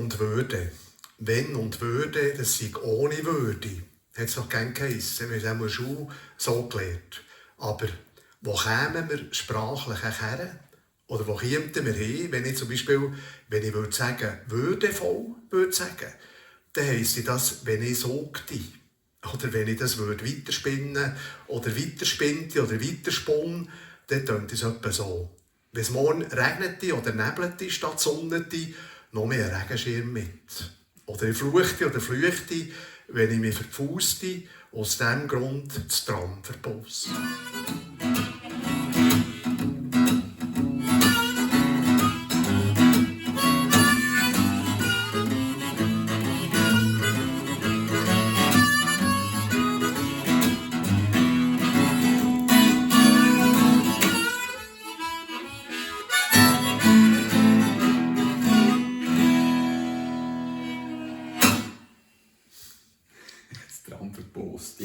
und Würde. Wenn und Würde, das sei ohne Würde. Hat es noch gerne geheissen. Wir haben es auch in der Schule so gelernt. Aber wo kämen wir sprachlich her? Oder wo kämen wir hin, wenn ich zum Beispiel, wenn ich würde sagen, würdevoll würde sagen, dann heisst das, wenn ich sagte. Oder wenn ich das würde weiterspinnen oder weiterspinte oder weiterspunne, dann tönt es etwa so. Wenn es morgen regnete oder nebelte statt sonnete, noch mehr Regenschirm mit. Oder ich fluchte oder flüchte, wenn ich mich verpfuste, aus diesem Grund das Tram verpose. Das Tram verpost.